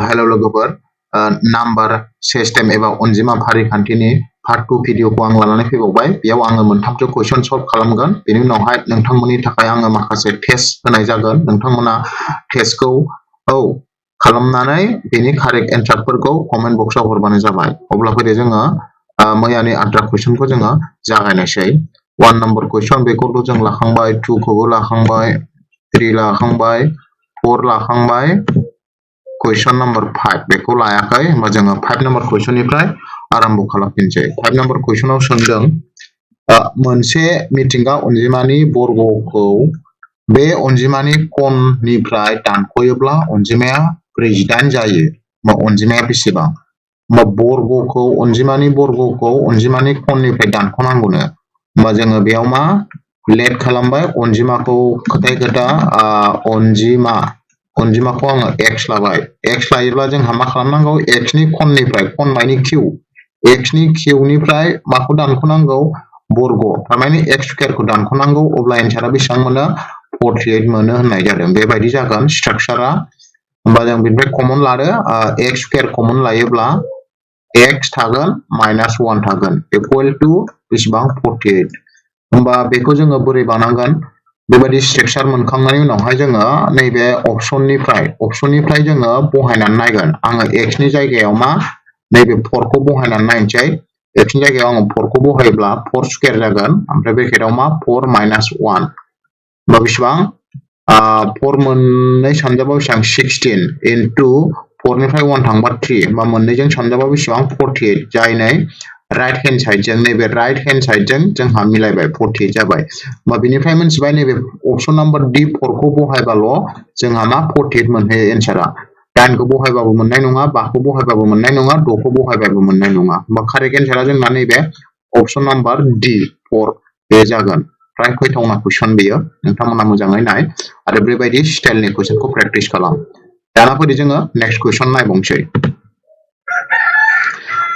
Hello लोगोफोर number system एबा अनजिमा फारिखान्थिनि पार्ट 2 भिडिअखौ आं लानानै फैबावबाय। बेयाव आङो मोनथामसो क्वेश्चन सल्व खालामगोन। बेनि उनावहाय नोंथांमोननि थाखाय आङो माखासे टेस्ट होनाय जागोन। नोंथांमोना टेस्टखौ खालामनानै बेनि कारेक्ट एन्सारफोरखौ कमेन्ट बक्सआव हरबानो जाबाय। अब्ला फैदो जोङो मैयानि आद्रा क्वेश्चनखौ जोङो जागायनोसै। 1 नम्बर क्वेश्चन बेखौथ' जों लाखांबाय, 2 खौबो लाखांबाय, 3 लाखांबाय, 4 लाखांबाय, क्वेश्चन नम्बर 5 बेखौ लायाखै। होमबा जोङो 5 नम्बर क्वेश्चननिफ्राय आरम्भ खालामफिनसै। 5 नम्बर क्वेश्चनाव सोंदों मोनसे मिथिंगा अनजिमानि बर्गखौ बे अनजिमानि कननिफ्राय दानख'योब्ला अनजिमाया 48 जायो। होमबा अनजिमाया बेसेबां? होमबा बर्गखौ अनजिमानि कननिफ्राय दानख'नांगौनो। होमबा जोङो बेयाव मा लेट खालामबाय, अनजिमाखौ खोथा अनजिमाखौ आङो x लाबाय। x लायोब्ला जोंहा मा खालामनांगौ, x नि कननिफ्राय, कन मानि q, x नि q निफ्राय माखौ दानख'नांगौ, बर्ग, थारमाने x स्क्वायरखौ दानख'नांगौ। अब्ला एन्सारा बेसेबां मोनो, 48 मोनो होननाय जादों। बेबायदि जागोन स्ट्राक्चारा। होमबा जों बेनिफ्राय कमन लादो, x स्क्वायर कमन लायोब्ला x थागोन -1 थागोन इकुवेल टु बेसेबां, 48। होमबा बेखौ जोङो बोरै बानायगोन, बेबायदि स्ट्राक्चार मोनखांनायनि उनावहाय जोङो नैबे अपसननिफ्राय जोङो बहायनानै नायगोन। आङो x नि जायगायाव मा नैबे 4 खौ बहायनानै नायनोसै। x नि जायगायाव आङो 4 खौ बहायोब्ला 4 स्क्वायर जागोन, ओमफ्राय ब्रेकेटआव मा 4 - 1 होमबा बेसेबां, 4 मोननै सानजाबा बेसेबां, 16 इनटु 4 निफ्राय 1 थांबा 3, होमबा मोननैजों सानजाबा बेसेबां, 48। जाय राइट हेन्ड साइडजों, नैबे राइट हेन्ड साइडजों जोंहा मिलायबाय, 48 जाबाय। होमबा बेनिफ्राय मोनथिबाय नैबे अपसन नाम्बार D 4 खौ बहायबाल' जोंहा मा 48 मोनहैयो एन्सारा। 9 खौ बहायबाबो मोननाय नङा, 5 खौ बहायबाबो मोननाय नङा, 6 खौ बहायबाबो मोननाय नङा। होमबा कारेक्ट एन्सारा जोंना नैबे अपसन नाम्बार D 4 बे जागोन। फ्राय फैथावना कुइसन बेयो, नोंथांमोना मोजाङै नाय आरो बेबायदि स्टाइलनि कुइसनखौ प्रेक्टिस खालाम। दाना फैदो जोङो नेक्स्ट कुइसन नायबावनोसै।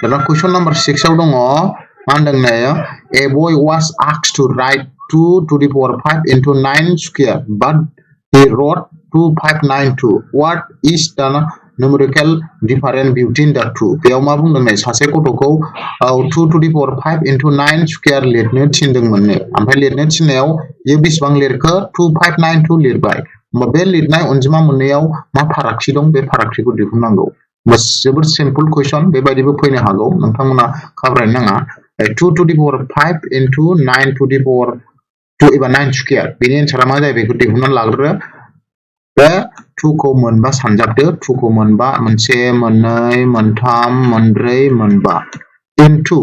दाना कुइसन नाम्बार 6 आव दङ, मा होनदोंनो, a boy was asked to write 2 to the power 5 into 9 square but he wrote 2592. What is the numerical difference between the two? बेयाव मा बुंदों, सासे गथ'खौ 2 to the power 5 into 9 square लिरनो थिनदोंमोननो। ओमफ्राय लिरनो थिननायाव बेयो बेसेबां लिरखो, 2592 लिरबाय। होमबा बे लिरनाय अनजिमा मोननैयाव मा फारागथि दं, बे फारागथिखौ दिहुननांगौ। जोबोद सिम्पल कुइसन, बेबायदिबो फैनो हागौ, नोंथांमोना घाबरायनो नाङा। 2 to the power 5 into 9 to the power 2 एबा 9 स्क्वायर, बेनि एन्सारा मा जायो बेखौ दिहुननानै लाग्रो। बे 2 खौ मोनबा सानजाबदो, 2 खौ मोनबा, 1, 2, 3, 4, 5 इनटु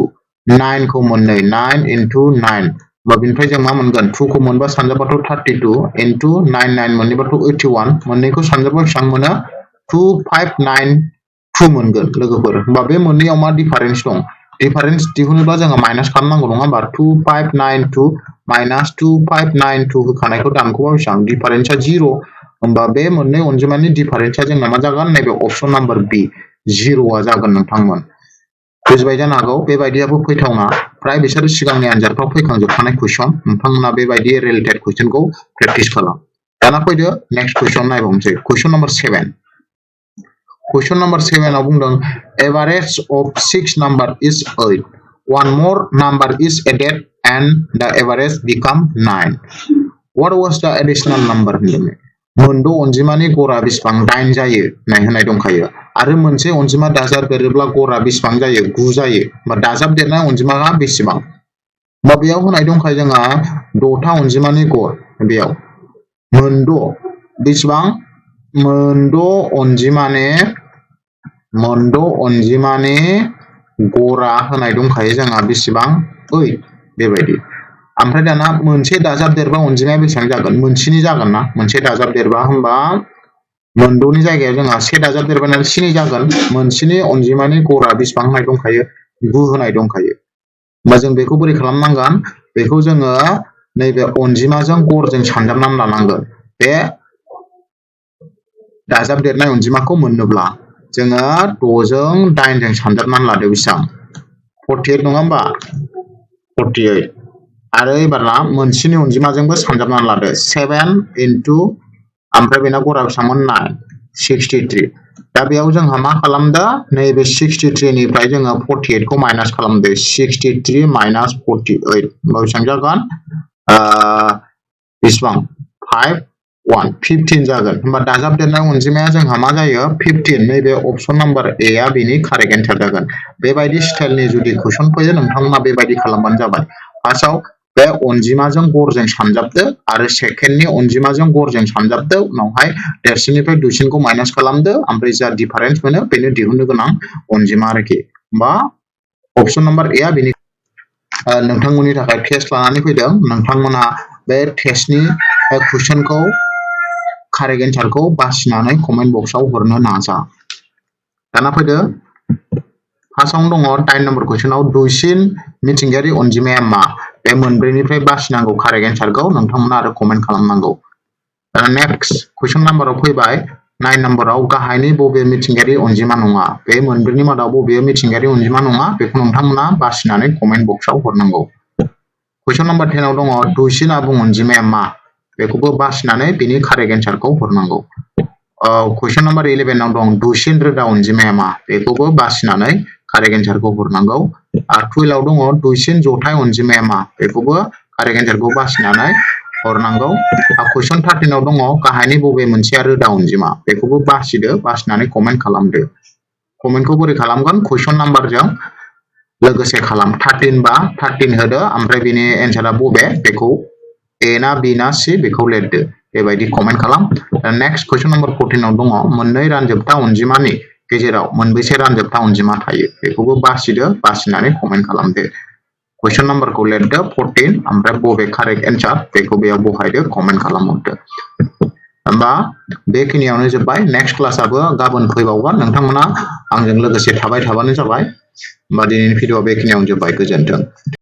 9 खौ मोननै, 9 into 9। होमबा बेनिफ्राय जों मा मोनगोन, 2 खौ मोनबा सानजाबाथ' 32 इनटु 9 9 मोननैबाथ' 81, मोननैखौ सानजाबा बेसेबां मोनो, 2592 मोनगोन लोगोफोर। होमबा बे मोननैयाव मा डिफारेन्स दं, डिफारेन्स दिहुनोब्ला जोङो माइनास खालामनांगौ नङा होमबा, 2592 माइनास 2592 होखानायखौ दानख'बा बेसेबां, डिफारेन्सआ 0। होमबा बे मोननै अनजिमानि डिफारेन्सआ जोंना मा जागोन, नैबे अपसन नाम्बार B 0 जागोन नोंथांमोन। बुजिबाय जानो हागौ, बेबायदियाबो फैथावना। फ्राय बिसोर सिगांनि आनजादफ्राव फैखांजोबखानाय कुइसन, नोंथांमोना बेबायदि रिलेटेड कुइसनखौ प्रेक्टिस खालाम। दाना फैदो नेक्स्ट कुइसन नायबावनोसै। कुइसन नाम्बार 7। कुइसन नाम्बार 7 आव बुंदों, average of 6 number is 8. One more number is added and the average become 9. What was the additional number? मोनद' अनजिमानि गड़ा बेसेबां, 9 जायो होननाय दंखायो। आरो मोनसे अनजिमा दाजाबदेरोब्ला गड़ा बेसेबां जायो, 9 जायो। होमबा दाजाबदेरनाय अनजिमाया बेसेबां? होमबा बेयाव होनाय दंखायो जोंहा 6था अनजिमानि गड़, बेयाव मोनद' बेसेबां, मोनद' अनजिमानि गड़ा होनाय दंखायो जोंहा बेसेबां, 8 बेबायदि। ओमफ्राय दाना मोनसे दाजाबदेरबा अनजिमाया बेसेबां जागोन, मोनसेनि जागोन ना, मोनसे दाजाबदेरबा, होमबा मोनद'नि जायगायाव जोंहा 1 दाजाबदेरबाय 7 जागोन। मोनसेनि अनजिमानि गड़ा बेसेबां होनाय दंखायो, 9 होनाय दंखायो। होमबा जों बेखौ बोरै खालामनांगोन, बेखौ जोङो नैबे अनजिमाजों गड़जों सानजाबनानै लानांगोन। बे दाजाबदेरनाय अनजिमाखौ मोननोब्ला जोङो 6 जों 8 जों सानजाबनानै लादो, बेसेबां, 48 नङा होमबा, 48। आरो एबारना मोनसेनि अनजिमाजोंबो सानजाबनानै लादो, 7 इनटु, ओमफ्राय बेना गड़ा बेसेबांमोन, 9, 63। दा बेयाव जोंहा मा खालामदो नैबे 63 निफ्राय जोङो 48 खौ माइनास खालामदो 63 माइनास 48 बेसेबां जागोन बेसेबां 5 15 जागोन होमबा दाजाबदेरनाय अनजिमाया जोंहा मा जायो 15 नैबे अपसन नाम्बार ए आ बेनि कारेक्ट एन्सार जागोन बेबायदि स्टाइलनि जुदि कुइसन फैयो नोंथांमोना बेबायदि खालामबानो जाबाय फार्स्टआव बे अनजिमाजों गरजों सानजाबदो आरो सेकेन्डनि अनजिमाजों गरजों सानजाबदो उनावहाय देरसिननिफ्राय दुइसिनखौ माइनास खालामदो ओमफ्राय जा डिफारेन्स मोनो बेनो दिहुननो गोनां अनजिमा आरोखि बा अपसन नाम्बार ए आ बेनि नोंथांमोननि थाखाय टेस्ट लानानै फैदों नोंथांमोना बे टेस्टनि कुइसनखौ कारेक्ट एन्सारखौ बासिनानै कमेन्ट बक्सआव हरनो नाजा दाना फैदो फार्स्टआवनो दङ 9 नम्बर कुइसनाव दुइसिन मिथिंगायारि अनजिमाया मा बे मोनब्रैनिफ्राय बासिनांगौ कारेक्ट एन्सारखौ नोंथांमोना आरो कमेन्ट खालामनांगौ नेक्स्ट कुइसन नाम्बाराव फैबाय 9 नम्बराव गाहायनि बबे मिथिंगायारि अनजिमा नङा बे मोनब्रैनि मादाव बबे मिथिंगायारि अनजिमा नङा बेखौ नोंथांमोना बासिनानै कमेन्ट बक्सआव हरनांगौ कुइसन नाम्बार 10 आव दङ दुइसिन आबुं अनजिमाया मा बेखौबो बासिनानै बेनि कारेक्ट एन्सारखौ हरनांगौ कुइसन नाम्बार 11 आव दं दुइसिन रोदा अनजिमाया मा बेखौबो बासिनानै कारेक्ट एन्सारखौ हरनांगौ आरो 12 आव दङ दुइसिन जथाय अनजिमाया मा बेखौबो कारेक्ट एन्सारखौ बासिनानै हरनांगौ कुइसन 13 आव दङ गाहायनि बबे मोनसेया रोदा अनजिमा बेखौबो बासिदो बासिनानै कमेन्ट खालामदो कमेन्टखौ बोरै खालामगोन कुइसन नाम्बारजों लोगोसे खालाम 13 बा 13 होदो ओमफ्राय बेनि एन्सारा बबे बेखौ ए ना बि ना सि बेखौ लिरदो बेबायदि कमेन्ट खालाम नेक्स्ट कुइसन नाम्बार 14 आव दङ मोननै रानजोबथा अनजिमानि गेजेराव मोनबेसे रानजोबथा अनजिमा थायो बेखौबो बासिदो बासिनानै कमेन्ट खालामदो कुइसन नाम्बारखौ लिरदो 14 ओमफ्राय बबे कारेक्ट एन्सार बेखौ बेयाव बहायदो कमेन्ट खालामहरदो होमबा बेखिनियावनो जोब्बाय नेक्स्ट क्लासआबो गाबोन फैबावगोन नोंथांमोना आंजों लोगोसे थाबाय थाबानो जाबाय होमबा दिनैनि भिडिअआ बेखिनियावनो जोब्बाय गोजोन्थों